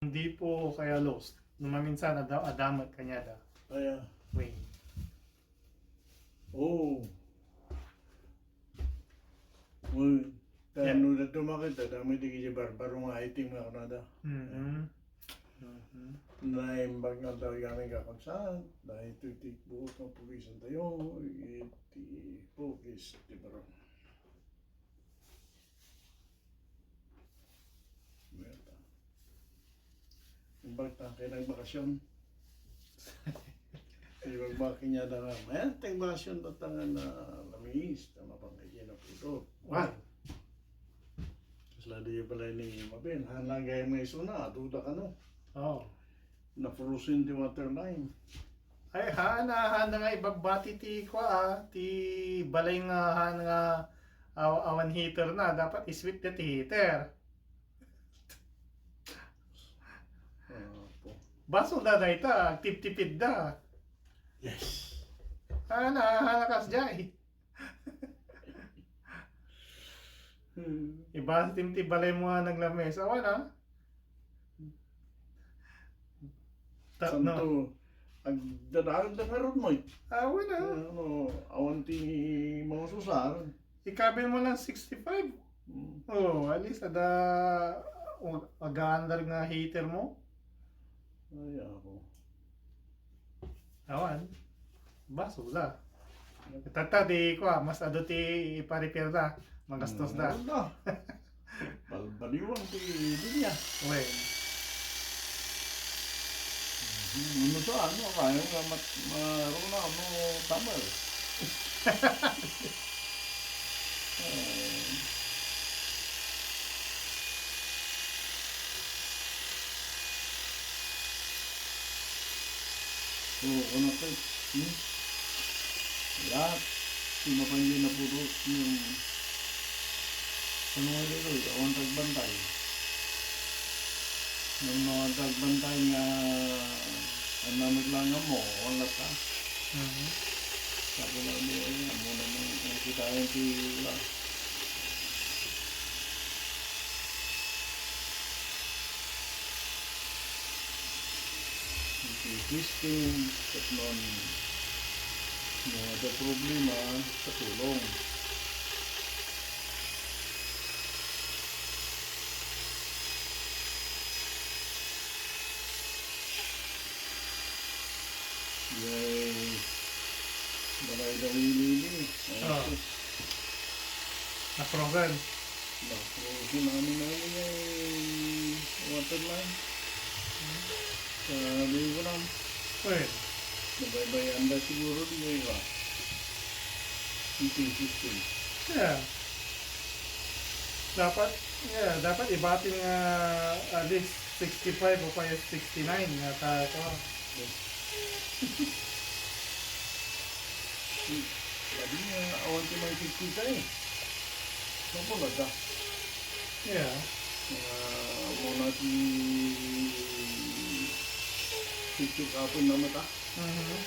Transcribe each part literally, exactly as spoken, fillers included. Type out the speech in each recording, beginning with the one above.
Hindi po kaya lost. No maminsan, ada-, adamet kaniada. Kaya, Wait. Oh. Uy, ta Yeah. no da tumakit, ta dami di kaya barbaro nga itim nga kunada. Mm-hmm. Mm-hmm. Naimbag nga talaga may kakabsat, dahil ito iti buot nga pugisan tayo, iti pugis ti baro. Merda. Imbag ta kay nagbakasyon. Imbag ba kanya da nga, "Ayan, tayong bakasyon ta tangan na lamis, ta mapangkagyan na puto." Wa. Kasla di pala ni Mabel, hana gaya may suna, duda ka no? Oh. Na-frozen ti water line. Ay, haan, haan nga ibagbati ti kua, ah, ti balay nga haan nga aw-, awan heater na, dapat iswit ti heater. Apo. Baso da dayta, agtiptipid da. Yes. Haan, haan, kasdiay. Hmm. Iba ti, ti balay mo nga naglames. Awan, ah. Ta-, Santo, no. Agdadaag da ngarud mo eh. Awan, ah. Ano, awan ti mga susar. Ikabil mo lang sixty-five. Hmm. Oh, at least ada, ag-aandar nga heater mo. Ay, ako. Awan. Baso da. Tatta, di kua, mas adu ti ipa-repair da. Magastos da. Hmm, wala. Balbaliwan ti linya. Wen. Hmm, ano sa, ano, kaya nga mat-, maruna, ano, tamal. Eh. Oo, ano pa, hmm? Lahat, sumapan yun na puro yung, ano nga dito, awan tagbantay. Yung mga tagbantay nga, ang namit lang nga mo, wala ka. Mhm. Tapos na mo, ayun, mo naman, ang kita yung tila. Iti system, tapnon, no ada problema, patulong. Yay. Balay daw yung lili. Oh. Na-frozen. Na-frozen namin namin yung water line. Sa ligo lang. Well. Nabaybayan da siguro di kayo ba? Yung system. Yeah. Dapat, yeah, dapat ibatin nga at least sixty-five o kaya sixty-nine nga ta-, kuwan. Sabi nga, awan ti may sixty-five. Mapulat da. Yeah. Nga, muna ti sixty kapon na mata. Mhm.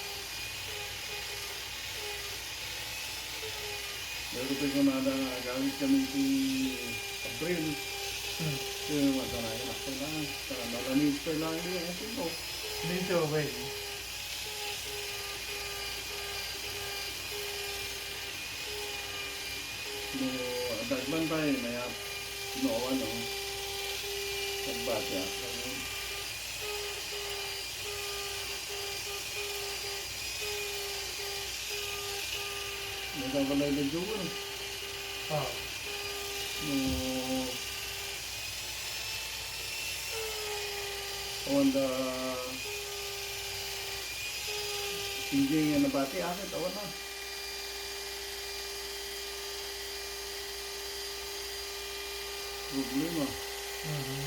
Pero kay kunada nga agamit kami ti Abril. Hmm. Kaya wala na yun. Ako na, saka nalanis pa lang yun. Ano po? Dito, okay. No, dagbantay, mayat. No, ano. Nagbati ako. Nagkabalay na juwan. Ah. No, on the P J nga nabati, akit, awan na. Problema. Mhm.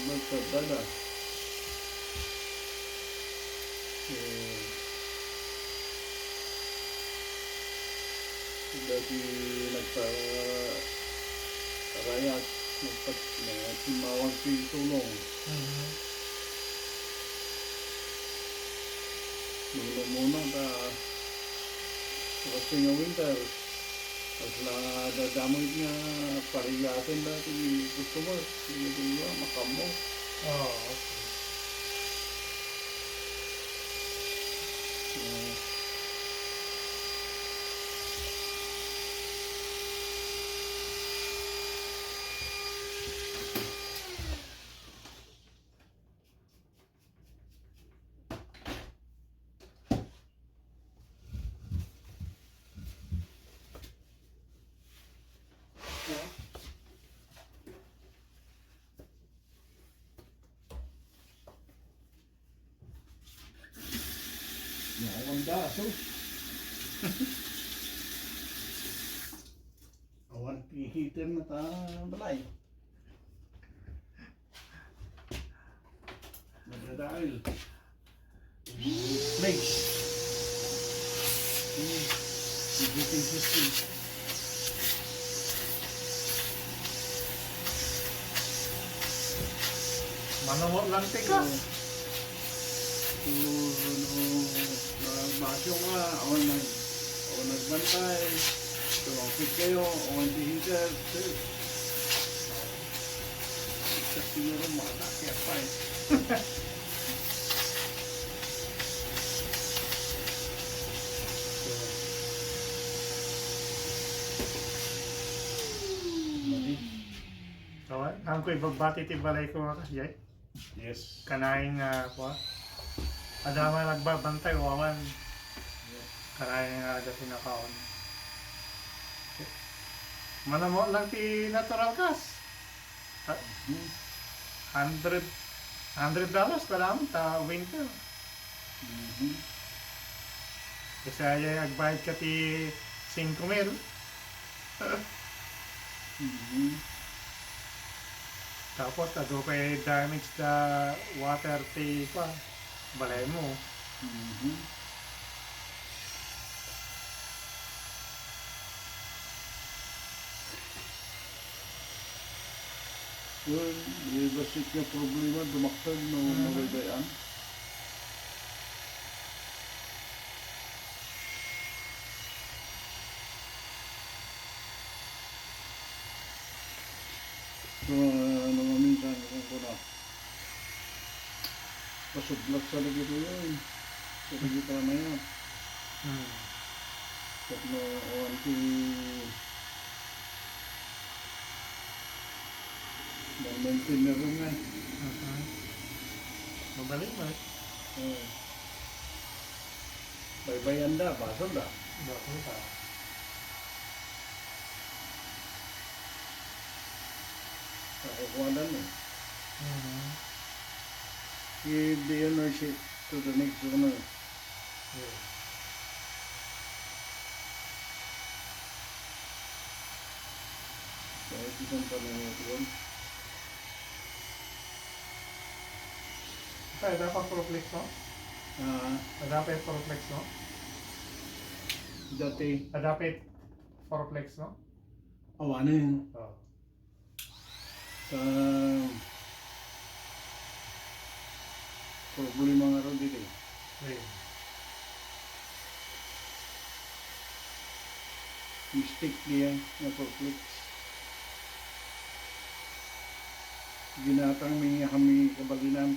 Magkadala. Eh, dati nagpa-, rayat, nagpa-, na, tumawag ti tulong. Mhm. Muna-muna ta, kasi nga winter, Kasla dadamag nga parigasen da ti customer. Sige, sige, makammo. Oo, okay. Oo. Awan da, sus. Awan ti heater na ta balay. Madadael. Place. Hmm. Heating system. Manamot lang ti gas. So, no, nagbasyo nga, awan nag-, awan nagbantay. Tumawag kayo, awan ti heater. Sir. Siya siguro makakakit pa eh. Awan, ang ko ibabati ti balay ko nga kasjay. Yes. Kanayon nga, kua, adda man nagbabantay, awan. Kanayon nga adda tinakaon. Manamot lang ti natural gas. Ha? Mhm. Hundred, hundred dollars pa lang ta winter. Mhm. Kasi ay agbayad ka ti singko mil. Mhm. Tapos, adu pay damage da water ti, pa, balay mo. Mhm. Well, di bassit nga problema, dumakkel no, mhm, mabaybayan. So, ano nga minsan, kung kuna, pasublat sa lagi to yun. Sa lagi ka na yan. Hmm. Tapno, o, anti, nag-maintain na rin nga. Mhm. Mabalik, balik. Oo. Baybayan da, basol da. Basol da. Nakukuha na ni. Mhm. Give the ownership to the next owner. Yeah. So, iti saan pa na yun? Ay, dapat fourplex, no? Ah. Dapat fourplex, no? Dati. Ah, dapat fourplex, no? Awanen. Oh. Ta, problema nga ron didi. Ayun. Mistake diay nga fourplex. Ginatang mi nga kami kabalinan.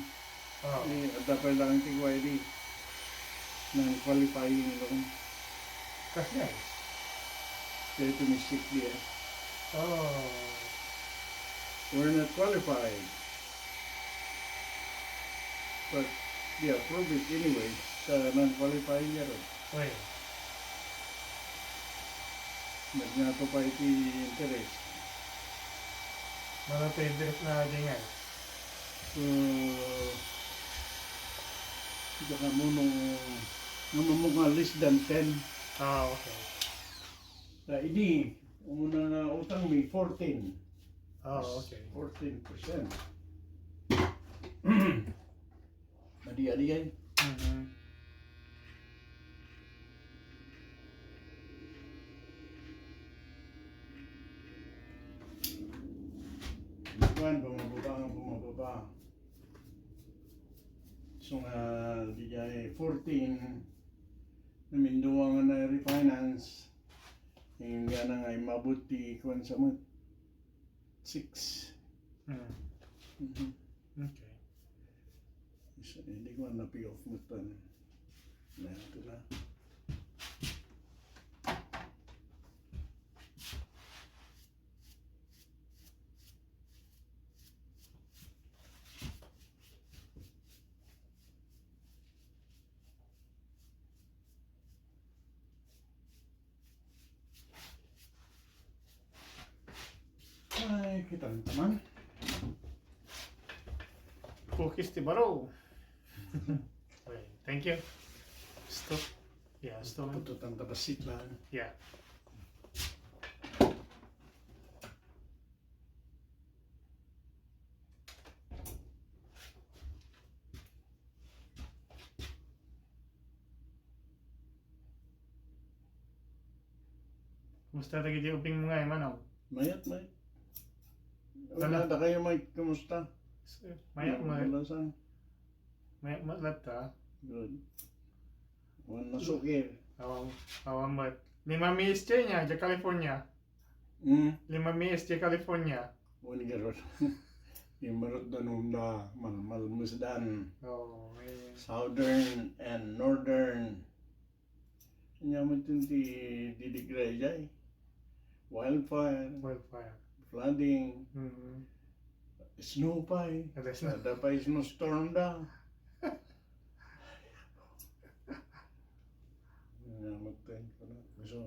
Oh. Eh, adda pay laeng ti kuwadi. Non-qualifying loan. Kasdiay? Kaya domestic diay. Oh. We're not qualified. But they approve it anyway. Sa non-qualifying nga ron. Oy. Nagngato pay ti interest. Mano ti interest na di nga? So, ita ka mo no, no, mo nga less than ten. Ah, okay. Ta idi, umuna nga utang mi, fourteen. Ah, okay. Fourteen percent. Madi-adiay. Mhm. Kuan, bumababa nga bumababa. So nga, di jay fourteen, namindua nga na-refinance, Ingana nga immabot ti kuan sa met. Six. Hmm. Mhm. Okay. Is, hindi ko na pay off mo tan. Na, ito na. Ay, kita mo naman. Cookies ti baro. Okay, thank you. Stop. Yeah, stop. Pututan ta basit lang. Yeah. Kumusta dagiti ubing mo nga, Manong? Mayat, mayat. Wala da kayo, Mike. Kumusta? Mayat, mayat. Wala sa. Mayat, mayat latta. Good. Wan na sukir. Awang, awang mayat. Lima mi S J niya, di California. Hmm? Lima mi S J California. Wan ni garot. Yung marot danum na mal malmusdan. Oh, eh. Southern and northern. Nya man ti didigrejay. Wildfire, Wildfire. Flooding, Mm-hmm. Snow pay. Ada snow. Ada pay snowstorm da. Nga magteng ko na. So,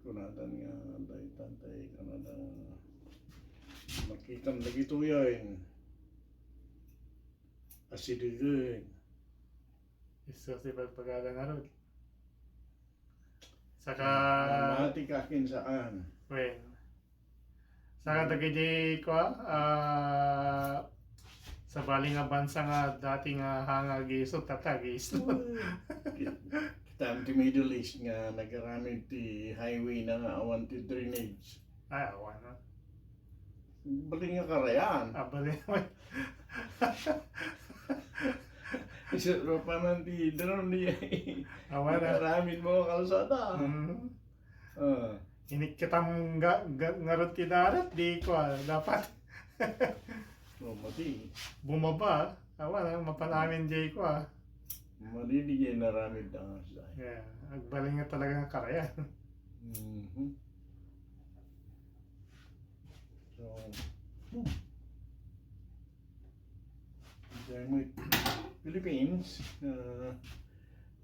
kunatan nga daytan tay kanada makitam lagi tuyayin. Asidegen. Isu ti pagpagada ngarud. Saka Mati ka kin saan. Wen. Saka dagiti kua, ah, sabali nga bansa nga dati nga hanga agisu, tata agisu. Kita ti Middle East nga nagaramid ti highway na nga awan ti drainage. Ay, awan na. Bali nga karayan. Ah, bali naman. Isu pa man ti drone di Awan na. Nagaramid mo kalsada. Mm. Ah, Inikkitam nga, nga, ngarud ti darat, di ko, ah, dapat oh, mati. Bumaba. Awan, ah, mapanamin di ko, ah. Mali di jay naramid ang asay. Yeah, agbalin nga talaga nga karayan. Mhm. So, hmm. Dahil mo Philippines, ah,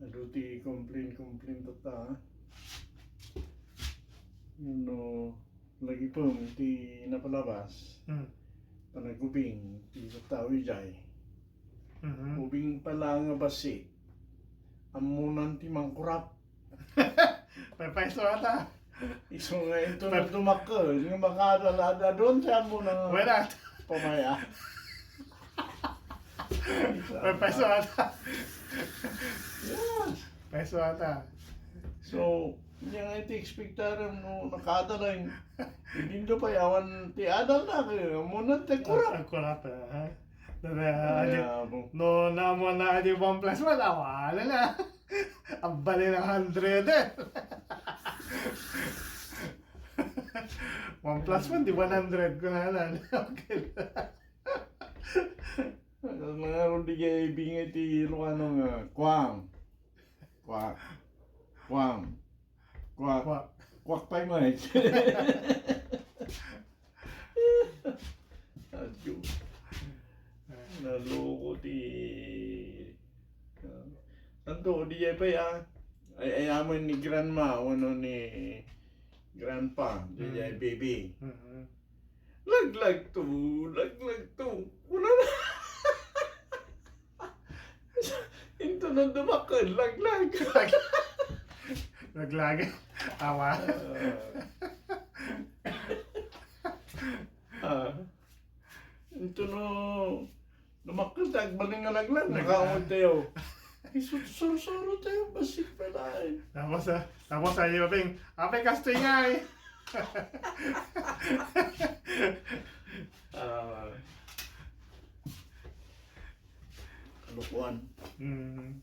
adu ti complain, complain tatta. No, lagipem ti napalabas. Hmm. Panagubing ti tattao ijay. Mhm. Ubing pala nga bassit. Ammonan ti mangkurap. Paypayso ata. Isu nga ito na dumakkel nga makadal-adadon ti ammo na Wala. Pamaya. Paypayso ata. Yes. Payso ata. So, nia nga iti expectaran no nakadal ay hindi do pa yawan ti adal na kayo. Ammonan ti kurap. Ang kurap, ah. Ay, abo. No, namo na di one plus one, awa, ano na. Ang bali ng hundred eh. One plus one, di one hundred ko na lang. Okay. Mga ron di kay bingay ti Ilocano nga, kwang. Kwang. Kwang. Kwak. Kwak. Kwak pay mo eh. Adyo. Naloko ti. Tanto, di jay pay ah. Ay, ay, amin ni grandma, wano ni grandpa, di jay baby. Mhm. Laglag to, laglag to. Wala na. Into nang dumakkel, laglag. Laglag. Awa. Ah. Into no, dumakkel ta agbalin nga laglag, nakaawad tayo. Isursuro tayo, basig pa lain. Tapos, ah, tapos ay yung aping, aping kastoy nga eh. Ah, kalukuan. Mm.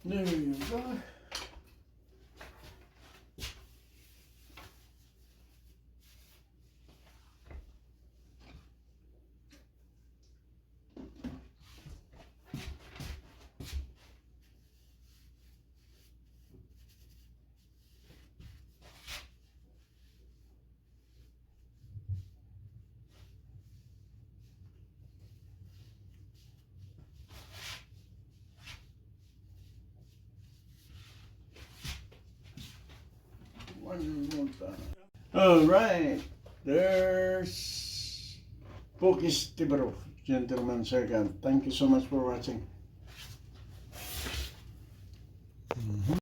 There you go. One more time. All right. There's Pokis Tibro, Gentleman Circle. Thank you so much for watching. Mhm.